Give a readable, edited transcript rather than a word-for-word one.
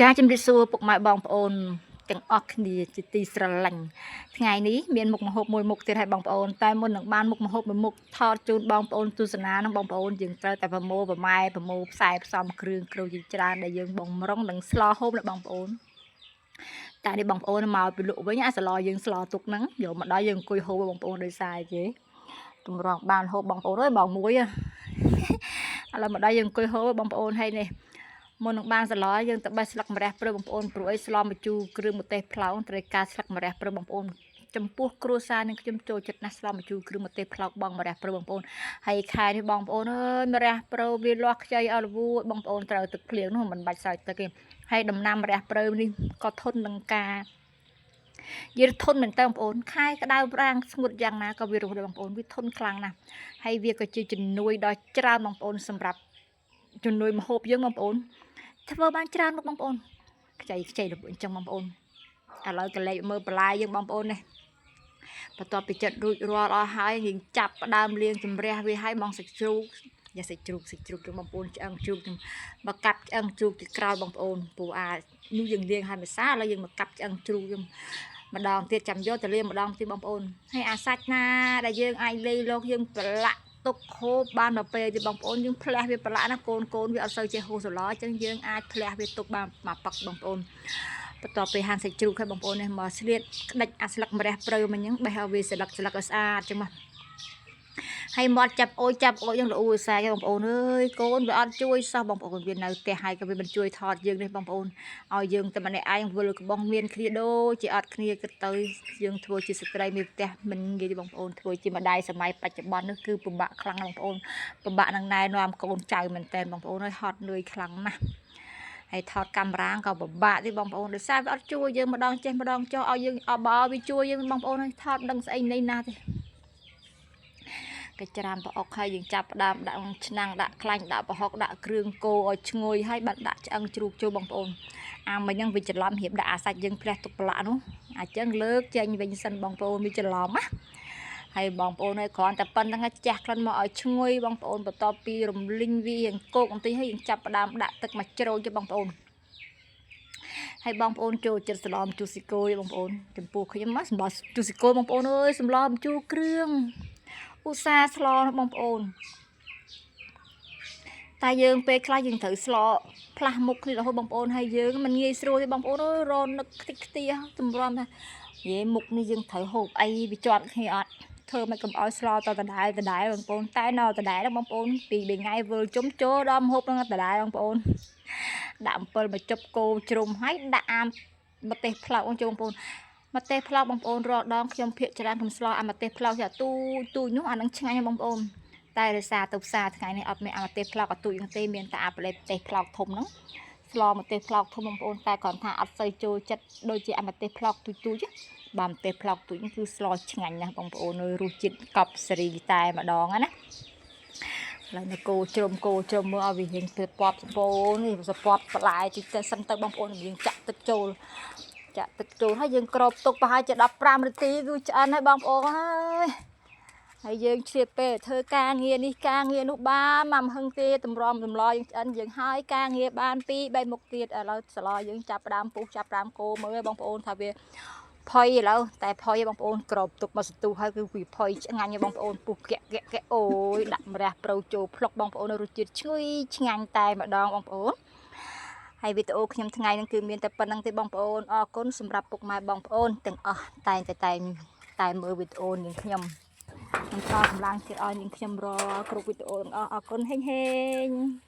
ចាជំរាបសួរពុកម៉ែបងប្អូនទាំងអស់គ្នាជាទីស្រឡាញ់ថ្ងៃនេះមានមុខម្ហូបមួយមុខទៀតឲ្យបងប្អូនតែមុននឹងបានមុខម្ហូបមួយមុខថតជូនបងប្អូនទស្សនានឹងបងប្អូនយើងត្រូវតែប្រមូលប្រម៉ែប្រមូលផ្សែផ្សំគ្រឿងគ្រូជាច្រើនដែលយើងបំរុងនិងស្លហូបណាបងប្អូនតែនេះបងប្អូនមកពីលក់វិញអាសឡយើងស្លទុកហ្នឹងយកមកដល់យើងអង្គុយហូបបងប្អូនដោយសារគេតម្រង់បានហូបបងប្អូនអើយបងមួយឥឡូវមកដល់យើងអង្គុយហូបបងប្អូនហើយនេះ មុននឹងបានសឡយើងទៅបេះស្លឹកម្រះព្រៅបងប្អូនព្រោះអីស្លម្ជូរគ្រឿងម្ទេសផ្លោកត្រូវការស្លឹកម្រះព្រៅបងប្អូនចំពោះគ្រួសារនឹងខ្ញុំចូលចិត្តណាស់ស្លម្ជូរគ្រឿងម្ទេសផ្លោកបងម្រះព្រៅបងប្អូនហើយខែនេះបងប្អូនអើយម្រះព្រៅវាលាស់ខ្ចីអស់រវួតបងប្អូនត្រូវទឹកភ្លៀងនោះមិនបាច់ស្រោចទឹកទេហើយដំណាំម្រះព្រៅនេះក៏ធន់នឹងការយឺធន់មែនតើបងប្អូនខែក្តៅប្រាំងស្ងួតយ៉ាងណាក៏វារស់ដែរបងប្អូនវាធន់ខ្លាំងណាស់ហើយវាក៏ជាជំនួយដ៏ច្រើនបងប្អូនសម្រាប់ជំនួយម្ហូបយើងបងប្អូន ធ្វើបានច្រើនមកបងប្អូនខ្ចីខ្ចីរបួសអញ្ចឹងបងប្អូនឥឡូវកលេចមើលបន្លែយើងបងប្អូននេះបន្ទាប់ពីចិត្តរួចរាល់អស់ហើយយើងចាប់ផ្ដើមលាងជំរះវាឲ្យបងសាច់ជ្រូកយ៉ាសាច់ជ្រូកសាច់ជ្រូកយើងបងប្អូនឆ្អឹងជ្រូកយើងមកកាប់ឆ្អឹងជ្រូកទីក្រោយបងប្អូនព្រោះអានោះយើងលាងឲ្យម្សាឥឡូវយើងមកកាប់ឆ្អឹងជ្រូកយើងម្ដងទៀតចាំយកទៅលាងម្ដងទៀតបងប្អូនហើយអាសាច់ណាដែលយើងអាចលេងលោកយើងប្រឡាក់ទុកហូបបានដល់ពេលទៀតបងប្អូនយើងផ្លះវាប្រឡាក់ណាកូនកូនវាអត់សូវចេះហូបសឡអញ្ចឹងយើងអាចផ្លះវាទុកបានមួយប៉ឹកបងប្អូនបន្ទាប់ពីហាន់សាច់ជ្រូកឲ្យបងប្អូននេះមកស្លៀតក្តិចអាស្លឹកម្រះព្រៅមិញហ្នឹងបេះឲ្យវាស្លឹកស្លឹកឲ្យស្អាតចឹងមកហើយមាត់ចាប់អូយចាប់អូយយ៉ាងល្អឧស្សាហ៍បងប្អូនអើយកូនវាអត់ជួយសោះបងប្អូនវានៅផ្ទះហើយក៏វាមិនជួយថតយើងនេះបងប្អូនឲ្យយើងតែម្នាក់ឯងវិលក្បងមានគ្នាដូចជាអត់គ្នាគិតទៅយើងធ្វើជាស្ត្រីមានផ្ទះមិនងាយទេបងប្អូនធ្វើជាម្ដាយសម័យបច្ចុប្បន្ននេះគឺពិបាកខ្លាំងណាស់បងប្អូនពិបាកនឹងណែនាំកូនចៅមែនតើបងប្អូនអើយហត់នឿយខ្លាំងណាស់ហើយថតកាមេរ៉ាក៏ពិបាកទេបងប្អូនដោយសារវាអត់ជួយយើងម្ដងចេះម្ដងចុះឲ្យយើងអបអរវាជួយយើងបងប្អូនហើយថតដឹងស្អីនៃណាទេ កិច្រាមប្រអុកហើយយើងចាប់ផ្ដើមដាក់ឆ្នាំងដាក់ខ្លាញ់ដាក់ប្រហុកដាក់គ្រឿងគោឲ្យឈ្ងុយហើយបានដាក់ឆ្អឹងជ្រូកចូលបងប្អូនអាមិញហ្នឹងវាច្រឡំរៀបដាក់អាសាច់យើងផ្លះទុកប្រឡាក់នោះអញ្ចឹងលើកចេញវិញសិនបងប្អូនវាច្រឡំណាហើយបងប្អូនហើយគ្រាន់តែប៉ុណ្្នឹងចាស់ក្លិនមកឲ្យឈ្ងុយបងប្អូនបន្ទាប់ពីរំលីងវារៀងគោកបន្តិចហើយយើងចាប់ផ្ដើមដាក់ទឹកមកជ្រោយទៅបងប្អូនហើយបងប្អូនចូលចិត្តស្លមជូស៊ីគោទេបងប្អូនចំពោះខ្ញុំមកសម្លជូស៊ីគោបងប្អូនអើយសម្លម្ជូរគ្រឿងឧស្សាហ៍ស្លណាបងប្អូនតែយើងពេលខ្លះយើងត្រូវស្លផ្លាស់មុខគ្នារហូតបងប្អូនហើយយើងមិនងាយស្រួលទេបងប្អូនអើយរនឹកខ្ទេចខ្ទាទម្រាំថាយេមុខនេះយើងត្រូវហូបអីវាជាប់គ្នាអត់ធ្វើមិនកុំឲ្យស្លតដដែលដដែលបងប្អូនតែនៅដដែលបងប្អូនពីរថ្ងៃវិលជុំចូលដល់ម្ហូបនឹងដដែលបងប្អូនដាក់អំពិលមកជប់គោជ្រុំហើយដាក់អាមម្ទេសផ្លោកចូលបងប្អូនម្ទេសផ្លោកបងប្អូនរាល់ដងខ្ញុំភាកច្រើនខ្ញុំស្លអាម្ទេសផ្លោកយ៉ាទូទូចនោះអានឹងឆ្ងាញ់បងប្អូនតែរសារទៅផ្សារថ្ងៃនេះអត់មានអាម្ទេសផ្លោកអាទូចហ្នឹងទេមានតែអាផ្លេម្ទេសផ្លោកធំហ្នឹងស្លម្ទេសផ្លោកធំបងប្អូនតែគ្រាន់ថាអត់សូវចូលចិត្តដូចជាអាម្ទេសផ្លោកទូចទូចបើម្ទេសផ្លោកទូចគឺស្លឆ្ងាញ់ណាស់បងប្អូនរសជាតិកប់សេរីតែម្ដងណាឥឡូវនៅគោជ្រុំគោជ្រុំមើលឲ្យវារៀងពពសពោនេះសពតបន្លែតិចទៅសិនទៅបងប្អូនយើងចាក់ទឹកចូលចាក់ទឹកចូលហើយយើងគ្របទុកប្រហែលជា15នាទីគឺឆ្អិនហើយបងប្អូនហើយហើយយើងឆ្លៀតពេលធ្វើការងារនេះការងារនោះបានមកហឹងទេតម្រាំតម្លយើងឆ្អិនយើងហើយការងារបាន2 3មុខទៀតឥឡូវសឡយើងចាប់ផ្ដើមពុះចាប់ផ្ដើមគោមើលបងប្អូនថាវាផុយឥឡូវតែផុយបងប្អូនក្របទុកមកសន្ទុះហើយគឺវាផុយឆ្ងាញ់បងប្អូនពុះកាក់កាក់កាក់អូយដាក់ម្រះព្រៅចូលផ្លុកបងប្អូនរសជាតិឈ្ងុយឆ្ងាញ់តែម្ដងបងប្អូនហើយវីដេអូខ្ញុំថ្ងៃនេះគឺមានតែប៉ុណ្្នឹងទេបងប្អូនអរគុណសម្រាប់ពុកម៉ែបងប្អូនទាំងអស់តែងតែតែងតែមើលវីដេអូនាងខ្ញុំខ្ញុំផ្ដល់កម្លាំងចិត្តឲ្យនាងខ្ញុំរាល់គ្រប់វីដេអូទាំងអស់អរគុណហេងហេង។